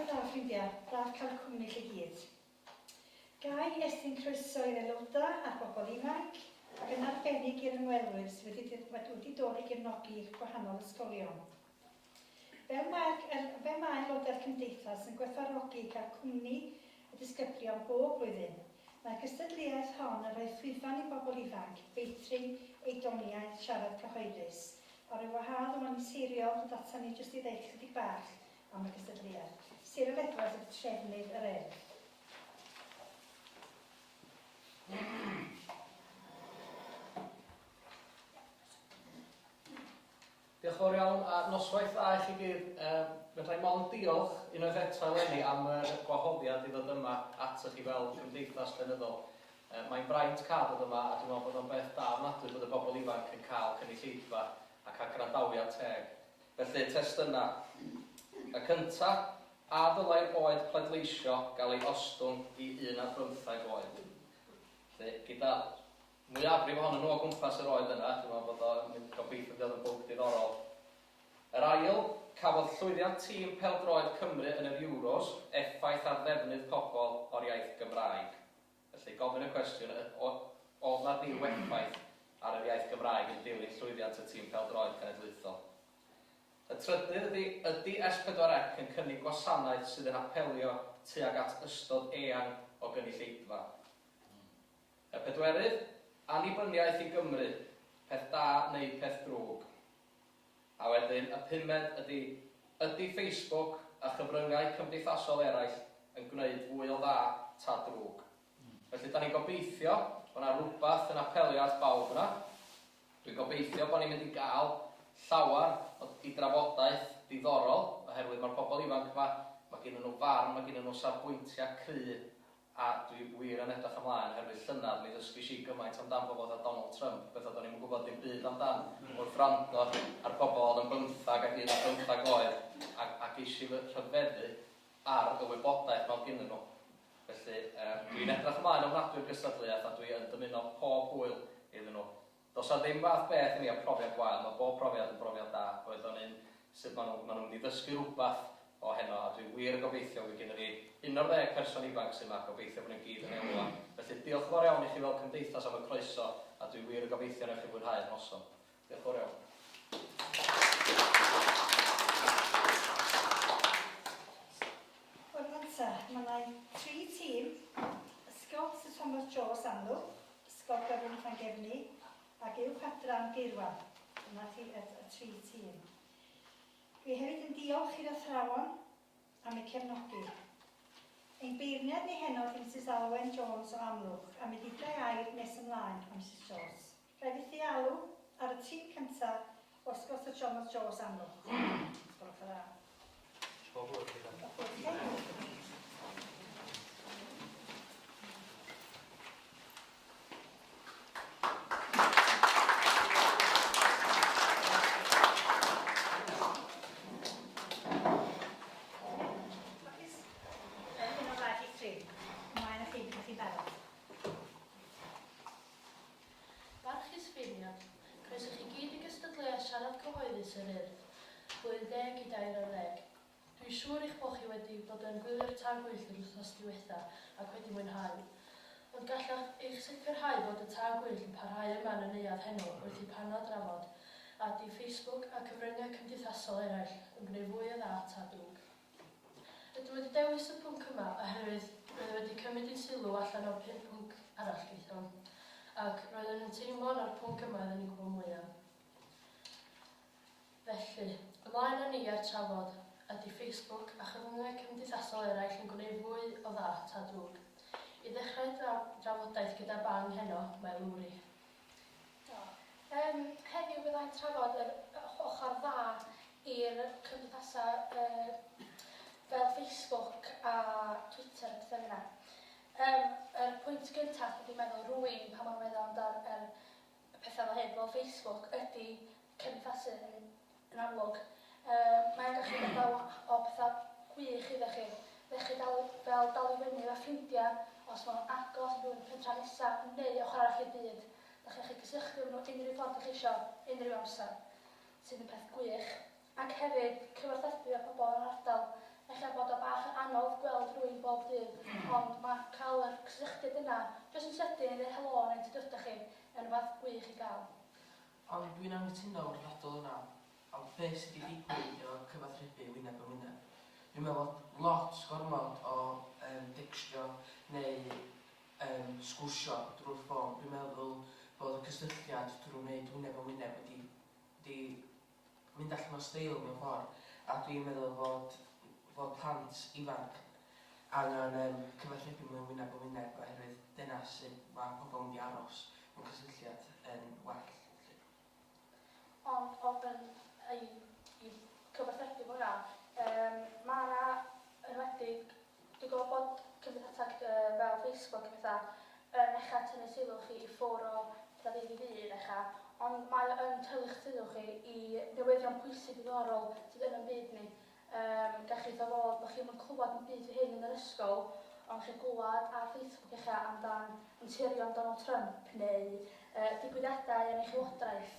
Noswaith dda ffrindiau, braf cael y cwmni chi gyd. Ga i estyn croeso i'r aelodau a'r bobl ifanc, ac yn arbennig i'r ymwelwyr sydd wedi wedi dod i gefnogi eich gwahanol ysgolion. Fel mae'r fel mae aelodau'r cymdeithas yn gwerthfawrogi cael cwmni y disgyblion bob blwyddyn, mae'r gystadleuaeth hon yn rhoi llwyfan i bobl ifanc feithrin eu doniau siarad cyhoeddus, a rwy wahodd wan i Seiriol ddod atan ni jyst i ddeud chydig bach am y gystadleuaeth. Seiriol Edwards ydy trefnydd yr Urdd. Diolch yn fawr iawn a noswaith dda i chi gyd. Um, fedra i mond diolch unwaith eto eleni am yr gwahoddiad i ddod yma atoch chi fel Cymdeithas Llenyddol. Um, mae'n fraint cael dod yma a dwi'n meddwl bod o'n beth da ofnadwy bod y bobl ifanc yn cael cynulleidfa a cael gwrandawiad teg. Felly, testunau. Y cyntaf, a ddylai'r oed pleidleisio gael ei ostwng i un ar bymtheg oed? Felly, gyda Mwyafrif ohonyn nhw o gwmpas yr oed yna, dwi'n meddwl bod o'n mynd, gobeithio fydd o'n bwnc diddorol. Yr ail, cafodd llwyddiant tîm pêl-droed Cymru yn yr Euros effaith ar ddefnydd pobl o'r iaith Gymraeg. Felly, gofyn y cwestiwn, oedd 'na ryw effaith ar yr iaith Gymraeg yn dilyn llwyddiant y tîm pêl-droed cenedlaethol? Y trydydd ydy, ydy S4C yn cynnig gwasanaeth sydd yn apelio tuag at ystod eang o gynulleidfa? Y pedwerydd, annibyniaeth i Gymru, peth da neu peth drwg? A wedyn, y pumed ydy, ydy Facebook a chyfryngau cymdeithasol eraill yn gwneud fwy o dda ta drwg? Felly, da ni'n gobeithio bod 'na rwbath yn apelio at bawb yna. Dwi'n gobeithio bod ni'n mynd i gael llawer o i drafodaeth diddorol, oherwydd mae'r pobl ifanc 'ma, mae gennyn nhw farn, mae gennyn nhw safbwyntiau cry' A dwi wir yn edrych ymlaen oherwydd llynedd mi ddysgais i gymaint amdan pobl fatha Donald Trump, bethau do'n i'm yn gwybod dim byd amdan wrth wrando ar pobl oedd yn bymthag ac un ar bymthag oed a, a ges i fy rhyfeddu ar y wybodaeth ma' oedd gynnyn nhw. Felly yy dwi'n edrych ymlaen ofnadwy i'r gystadleuaeth a dwi yn dymuno pob hwyl iddyn nhw. Does 'na ddim fath beth i mi â profiad gwael, mae bob profiad yn brofiad da. Boed o'n un sut maen nhw, maen nhw'n mynd i ddysgu rhywbeth o heno, a dwi wir yn gobeithio fydd gennym ni 11 person ifanc sydd 'ma, gobeithio bod nhw gyd yn elwa. Felly diolch yn fawr iawn i chi fel cymdeithas am y croeso, a dwi wir yn gobeithio wnewch chi fwynhau'r noson. Diolch yn fawr iawn. Wel rwan ta, mae 'na tri tîm, Ysgol Sir Thomas Jones Amlwch, Ysgol Gyfun Llangefni ac Uwch Adran Gaerwan. Dyna chi y, y tri tîm. Dwi hefyd yn diolch i'r athrawon am eu cefnogi. Ein beirniad ni heno ydy Misus Alwen Jones o Amlwch a mi ddudai air nes ymlaen am Misus Jones. Rhaid i chi alw ar y tîm cyntaf o Ysgol Sir Thomas Jones Amlwch. Os gwelwch yn dda. Pob lwc i chi. Barchus feirniad, croeso chi gyd i gystadleuaeth siarad cyhoeddus yr Urdd, blwyddyn deg i dair ar ddeg. Dwi'n siŵr eich bod chi wedi bod yn gwylio'r tân gwyllt yr wythnos diwetha ac wedi mwynhau. Ond gallaf eich sicrhau fod y tân gwyllt yn parhau yma yn y neuadd heno wrth i'r panel drafod a ydy Facebook a cyfryngau cymdeithasol eraill yn gwneud fwy o dda ta drwg. Rydym wedi dewis y pwnc yma oherwydd roedd e wedi cymryd ein sylw allan o'r pum pwnc arall gaethom ac roeddwn yn teimlo na'r pwnc yma oedden ni'n gwybod mwy am. Felly, ymlaen â ni a'r trafod, ydy Facebook a chyfryngau cymdeithasol eraill yn gwneud fwy o dda ta drwg? I ddechrau'r drafodaeth gyda bang heno, mae Lowri. Do. Yym, heddiw byddai'n trafod yr ochr dda i'r cymdeithasau yy fel Facebook a Twitter a pethau fel 'na. Yym, yr pwynt gyntaf dwi'n meddwl rwy'n pan ma'n meddwl amdan yr y pethau fel hyn, fel Facebook, ydy cymdeithasu yn yn amlwg. Yy mae o'n gallu dod â o pethau gwych iddo chi. Felly dal fel dal i fyny efo ffrindiau os maen nhw'n agos, yn byw yn y pentra nesa neu ochr arall i'r byd. Dach chi'n gallu cysylltu efo nhw unrhyw ffordd dach chi isio, unrhyw amser, sydd yn peth gwych. Ac hefyd cyfathrebu â pobl yn yr ardal. Ella bod o bach yn bob dydd, ond mae cael yr cysylltiad yna, jyst yn sydyn i ddeud helo neu sut ydych chi, yn rhywbeth gwych i gael. Ond dwi'n anghytuno efo'r ddadl yna am be sydd wedi digwydd efo cyfathrebu wyneb yn wyneb. Dwi'n meddwl bod lot gormod o um, decstio neu um, sgwrsio drwy'r ffôn. Dwi'n meddwl bod y cysylltiad drwy wneud wyneb yn wyneb wedi, wedi mynd allan o steil mewn ffordd. A dwi'n meddwl fod, fod plant ifanc angen um, cyfathrebu mewn wyneb yn wyneb oherwydd dyna sut mae pobl yn mynd i aros mewn cysylltiad yn well. Felly. Ond o yn i, i cyfathrebu fo hwnna, um, mae yna enwedig, dwi'n gwybod bod cymdeithasau fel Facebook a pethau yn eich tynnu sylw chi i ffwrdd o pethau ddydd i ddydd eich, ond mae o yn tynnu'ch sylw chi i newyddion pwysig diddorol sydd yn y byd ni. Gall chi fod bod chi'n yn clywed yn byd hyn yn yr ysgol, ond chi'n glywed ar Facebook eich amdan anturion Donald Trump neu digwyddiadau yn eich llywodraeth.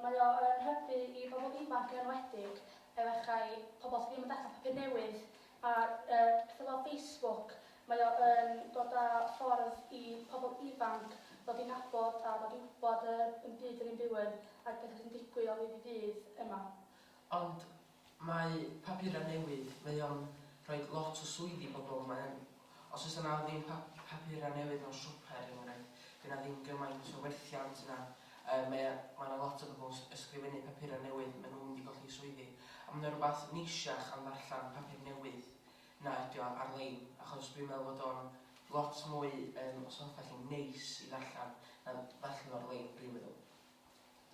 Mae o yn hybu i bobl ifanc yn enwedig, efallai pobl sydd ddim yn darllen papur newydd, a pethau fel Facebook, mae o yn dod â ffordd i pobl ifanc ddod i nabod a ddod i wybod y yn byd yr un byw yn ac beth sy'n digwydd o ddydd i ddydd yma. Ond mae papurau newydd, mae o'n rhoi lot o swyddi i bobl. Mae'n, os oes yna ddim papurau newydd mewn siopau, er enghraifft, fydd yna ddim gymaint o werthiant yna. Mae yna lot o bobl yn ysgrifennu papurau newydd, maen nhw'n mynd i golli swyddi. A mae yna rhywbeth neisiach am ddarllen papur newydd na ydi o ar-lein, achos dwi'n meddwl bod o'n lot mwy, um, os hoffech chi, neis i ddarllen na ddarllen ar-lein, dwi'n meddwl.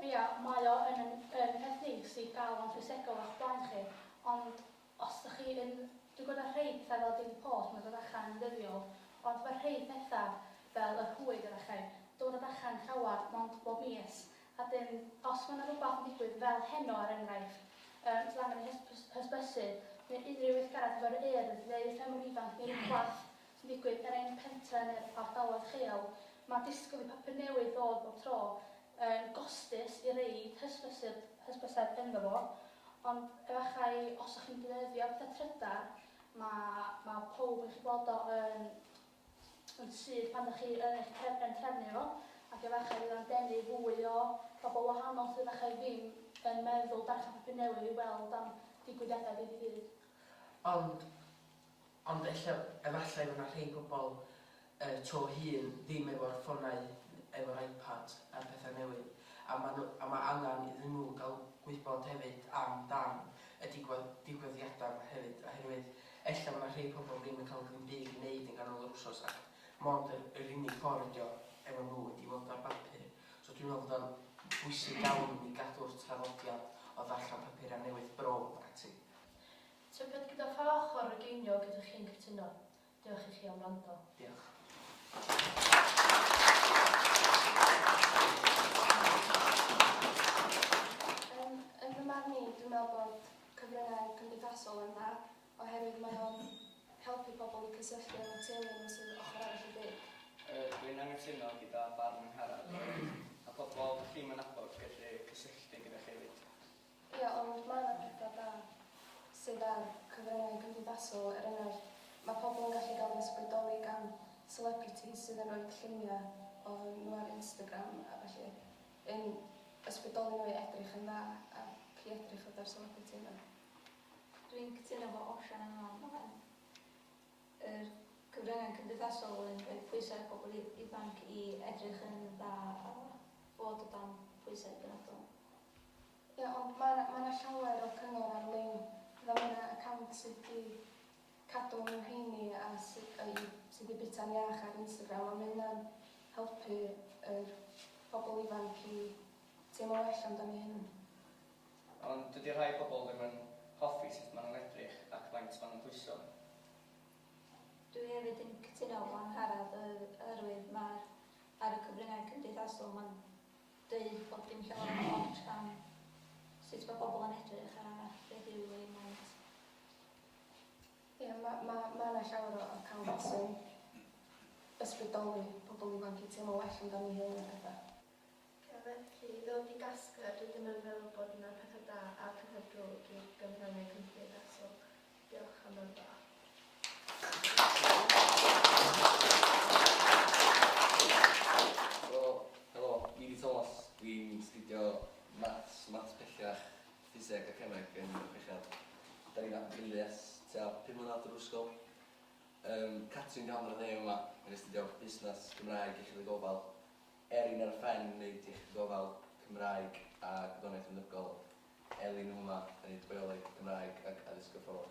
Ia, mae o yn, yn, yn peth neis i gael o'n ffisegol o'ch blaen chi, ond os ydych chi yn... Dwi'n gwybod rhai pethau fel Daily Post, mae'n dod allan yn ddyddiol, ond mae rhai pethau fel yr Rhwyd efallai, dod allan llawer mond bob mis. A dyn, os mae yna rhywbeth yn digwydd fel heno er enghraifft, sydd angen ei hysbysu, neu unrhyw weithgaredd efo'r Urdd, neu ffermwr ifanc, neu rhywbeth sy'n digwydd yn ein pentre neu'r ardaloedd lleol, mae disgwyl i papur newydd ddod bob tro yn gostus i reid hysbyseb, hysbyseb ynddo fo, ond efallai os ydych chi'n defnyddio pethau trydar, mae, mae pob yn chi gweld o yn, yn syth pan ydych chi yn, eich yn trefnu fo, ac efallai fydd o'n denu fwy o bobl wahanol sydd efallai ddim yn meddwl darllen papur newydd i weld am digwyddiadau ddydd i ddydd. Ond, ond ella, efallai fod yna rhai pobl to hŷn ddim efo'r ffonau, efo'r iPad a'r pethau newydd. A mae, nhw, a mae angen iddyn nhw gael gwybod hefyd amdan y digwyddiadau yma hefyd, oherwydd ella mae yna rhai pobl ddim yn cael ddim byd i wneud yn ganol yr wsos ac mond yr, yr unig ffordd ydi o efo nhw ydi weld ar bapur. So dwi'n meddwl bod o'n bwysig iawn i gadw'r traddodiad o ddarllen papurau newydd bro ac ati. Tybed gyda pha ochr y geiniog ydych chi'n cytuno? Diolch i chi am wrando. Diolch. Yn fy marn i, dwi'n meddwl bod cyfryngau cymdeithasol yn dda, oherwydd mae o'n helpu pobl i cysylltu efo teulu nhw sydd ochr arall y byd. Dwi'n anghytuno gyda barn Angharad. Mae pobl dych chi'm yn nabod gallu cysylltu gyda chi hefyd. Ia, ond mae yna pethau da sydd ar cyfryngau cymdeithasol. Er enghraifft, mae pobl yn gallu gael ysbrydoli gan celebrities sydd yn rhoi lluniau o nhw ar Instagram a felly yn ysbrydoli nhw i edrych yn dda ac i edrych fatha'r celebrity yna. Dwi'n cytuno efo Osian yma. Mae yr cyfryngau cymdeithasol yn rhoi pwysau ar bobl ifanc i edrych yn dda a fod o dan pwysau penodol. Ia, ond mae yna ma llawer o cyngor ar-lein. Fel mae yna account sydd wedi cadw nhw'n heini a sydd, a i, sydd wedi bwyta'n iach ar Instagram, a mae hynna'n helpu yr pobl ifanc i teimlo well amdano eu hunain. Ond dydy rhai pobl ddim yn hoffi sut maen nhw'n edrych ac faint maen nhw'n pwyso. Dwi hefyd yn cytuno efo Angharad oherwydd mae'r ar y cyfryngau cymdeithasol mae'n deud bod dim llawer o ots am sut mae bobl yn edrych a beth yw eu maint. Ie, mae ma, ma yna llawer o accounts yn ysbrydoli pobl ifanc i teimlo well amdano eu hunain a pethau. Felly, i ddod i gasgliad, dwi ddim yn meddwl bod yna pethau da a pethau drwg i'r gyfryngau cymdeithasol. Diolch am wrando. Brifysgol. Um, Catrin Gawn ar y dde yma yn astudio Busnes, Cymraeg, Iechyd a Gofal. Erin ar y ffen yn gwneud Iechyd a Gofal, Cymraeg a Gwyddoniaeth Meddygol. Elin yma yn gwneud Bioleg, Cymraeg ac Addysg Gorfforol.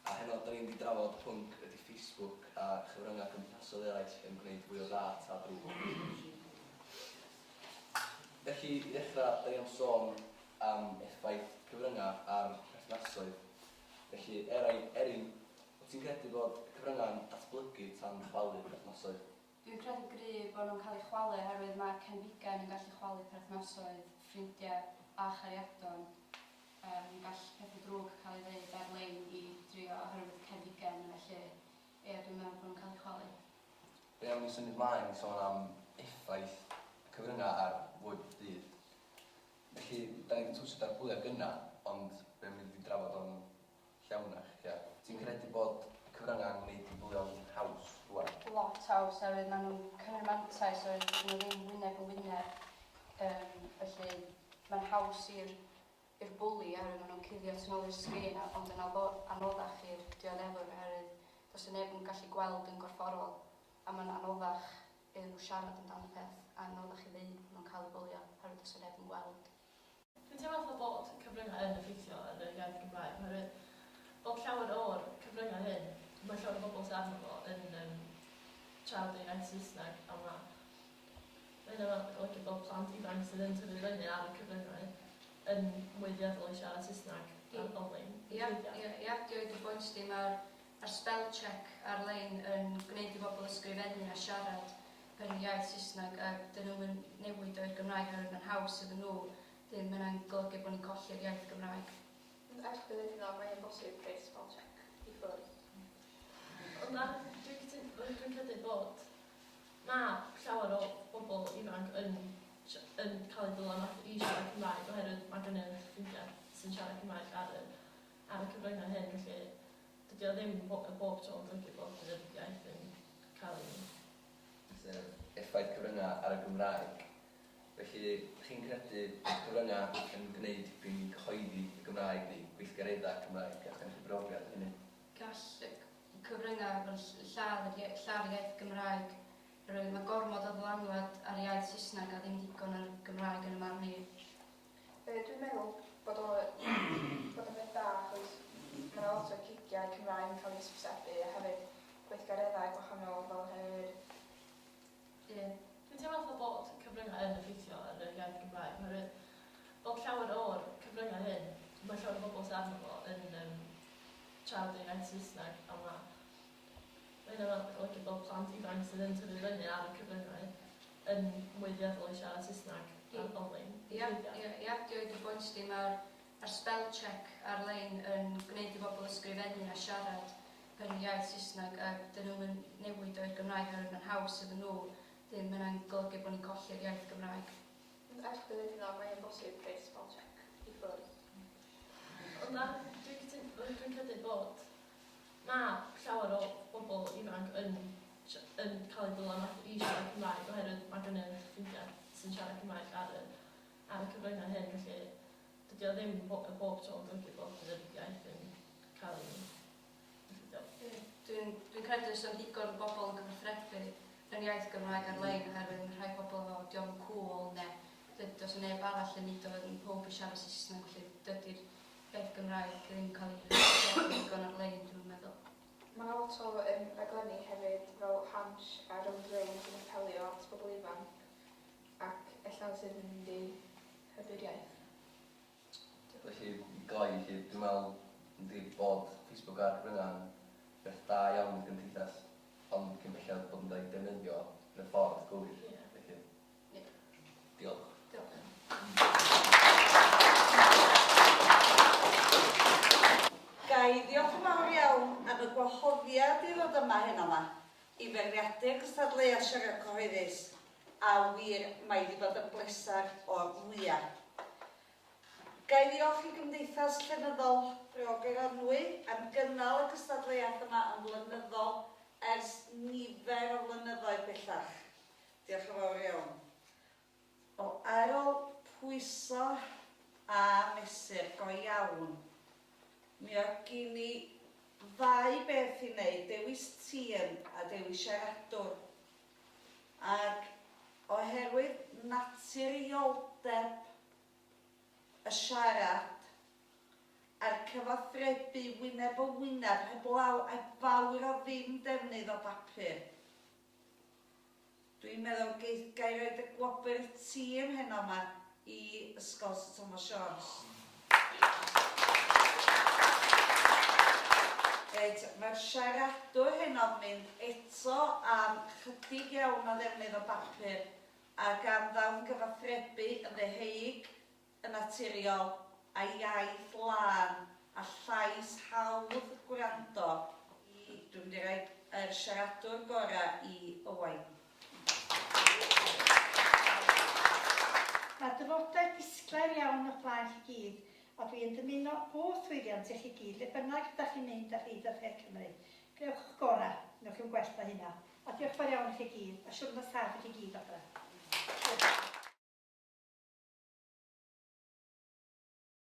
A heno, da ni'n mynd i drafod pwnc ydy Facebook a chyfryngau cymdeithasol eraill yn gwneud fwy o dda ta drwg. Felly, i ddechrau, da ni am sôn am effaith cyfryngau ar perthnasoedd. Felly, Erin, Erin, wyt ti'n credu bod y cyfryngau'n datblygu ta'n chwalu perthnasoedd? Dwi'n credu gry' bod nhw'n cael eu chwalu oherwydd mae cenfigen yn gallu chwalu perthnasoedd, ffrindiau a chariadon. Yym, gall pethau drwg cael ei ddeud ar-lein i drio oherwydd cenfigen, felly ie, dwi'n meddwl bod nhw'n cael eu chwalu. Be am ni symud mlaen i sôn am effaith y cyfryngau ar fywyd bob dydd? Felly, da ni 'di twtsiad ar bwya gynna, ond be am ni drafod o'n llawnach, ia? Ti'n credu bod y cyfryngau'n gwneud i bwlio'n haws rŵan? Lot haws, oherwydd maen nhw'n cymryd mantais oherwydd dydyn nhw ddim wyneb yn wyneb, yym, felly mae'n haws i'r i'r bwli oherwydd maen nhw'n cuddio tu ôl i'r sgrin a ond yn anoddach i'r dioddefwr oherwydd does 'na neb yn gallu gweld yn gorfforol a mae'n anoddach iddyn nhw siarad amdan y peth a anoddach i ddeud bod nhw'n cael eu bwlio oherwydd does 'na neb yn gweld. Dwi'n teimlo fatha bod cyfryngau yn effeithio ar yr iaith Gymraeg oherwydd bod llawer o'r cyfryngau hyn, mae llawer o bobl sydd arno fo yn yym siarad yr iaith Saesneg a ma' ma' hynna fel golygu bod plant ifanc sydd yn tyfu fyny ar y cyfryngau yn mwy dueddol i siarad Saesneg ar online. Ia, ia, ia, dio i dy bwynt di, mae'r Mae'r spell check ar-lein yn gwneud i bobl ysgrifennu a siarad yn iaith Saesneg a 'dyn nhw'm yn newid o i'r Gymraeg oherwydd mae'n haws iddyn nhw, 'dyn ma' hynna'n golygu bod ni'n colli'r iaith Gymraeg. Ond ers dyddiau hynna mae e'n bosib rhoi spell check i ffwrdd. Ond na, dwi'n cytun- dwi'n credu bod ma' llawer o bobl ifanc yn yn cael eu dylanwadu i siarad Cymraeg oherwydd ma' gennyn nhw ffrindiau sy'n siarad Cymraeg ar y ar y cyfryngau hyn felly Dydy o ddim bob tro yn golygu bod yr iaith yn cael ei... Sef effaith cyfryngau ar y Gymraeg. Felly, chi'n credu bod cyfryngau yn gwneud dipyn i gyhoeddi y Gymraeg neu gweithgareddau Cymraeg, a oes gennych chi brofiad o hynny? Gall y cyfryngau fel lladd yr lladd yr iaith Gymraeg oherwydd mae gormod o ddylanwad ar iaith Saesneg a ddim digon ar Gymraeg yn 'y marn i. Yy dwi'n meddwl bod o bod o'n beth da achos ma' 'na lot o gigiau Cymraeg yn cael eu hysbysebu a hefyd gweithgareddau gwahanol fel her. Ie. Dwi'n teimlo fatha bod cyfryngau yn effeithio ar yr iaith Gymraeg oherwydd bod llawer o'r cyfryngau hyn, mae llawer o bobl sydd arno fo yn yym siarad yr iaith Saesneg a ma' ma' hynna fel golygu bod plant ifanc sydd yn tyfu fyny ar y cyfryngau yn mwy dueddol i siarad Saesneg ar online. Ia, ia, ia, dio i dy bwynt di, mae'r ma spell check ar-lein yn gwneud i bobl ysgrifennu a siarad yn iaith Saesneg a 'dyn nhw'm yn newid o i'r Gymraeg oherwydd mae'n haws iddyn nhw, 'dyn ma' hynna'n golygu bod ni'n colli'r iaith Gymraeg. Ond ers dyddiau hynna mae e'n bosib rhoi spell check i ffwrdd. Ond na, dwi'n cytun- dwi'n credu bod ma' llawer o bobl ifanc yn yn cael eu dylanwadu i siarad Cymraeg oherwydd ma' gennyn nhw ffrindiau sy'n siarad Cymraeg ar y ar y cyfryngau hyn felly dydy o ddim bob tro yn golygu bod yr iaith yn cael ei effeithio. Ie, dwi'n dwi'n credu os 'na ddigon o bobl yn cyfathrebu yn iaith Gymraeg ar-lein oherwydd ma' rhai pobl yn meddwl 'di o'm yn cŵl ne' does 'na neb arall yn neud o, ma' powb yn siarad Saesneg felly dydi'r iaith Gymraeg ddim yn cael ei hyrwyddo ddigon ar-lein dwi'm yn meddwl. Mae 'na lot o yym raglenni hefyd fel Hansh a Rownd Rownd sy'n apelio at bobl ifanc ac ella sydd yn mynd i hybu'r iaith. Felly, i gloi felly, dwi'n meddwl yndi bod Facebook a'r cyfryngau yn beth da iawn i'r gymdeithas, ond cyn belled bod yn cael ei defnyddio yn y ffordd gywir. Felly, diolch. Diolch. Ga i ddiolch yn fawr iawn am y gwahoddiad i ddod yma heno 'ma i feirniadu'r gystadleuaeth Siarad Cyhoeddus, a wir, mae 'di bod yn bleser o'r mwya'. Ga i ddiolch i Gymdeithas Llenyddol Bro Goronwy am gynnal y gystadleuaeth yma yn flynyddol ers nifer o flynyddoedd bellach. Diolch yn fawr iawn. O, ar ôl pwyso a mesur go iawn, mi oedd gin i ddau beth i wneud, dewis tîm a dewis siaradwr. Ac oherwydd naturioldeb y siarad a'r cyfathrebu wyneb yn wyneb heblaw heb fawr o ddim defnydd o bapur, dwi'n meddwl geith ga i roid y gwobr tîm heno 'ma i Ysgol Sir Thomas Jones. Reit, mae'r siaradwr heno'n mynd eto am chydig iawn o ddefnydd o bapur ac am ddawn gyfathrebu yn ddeheuig, yn naturiol, a iaith lân a llais hawdd gwrando i, dwi'n mynd i roi yr siaradwr gorau i Owain. Mae dyfodau disglair iawn o'ch blaen chi gyd a dwi yn dymuno holl llwyddiant i chi gyd le bynnag ydach chi'n mynd ar hyd a lled Cymru. Gwnewch eich gorau, wnewch chi'm gwell na hynna. A diolch fawr iawn i chi gyd, a siwrna saff i chi gyd adra. Diolch.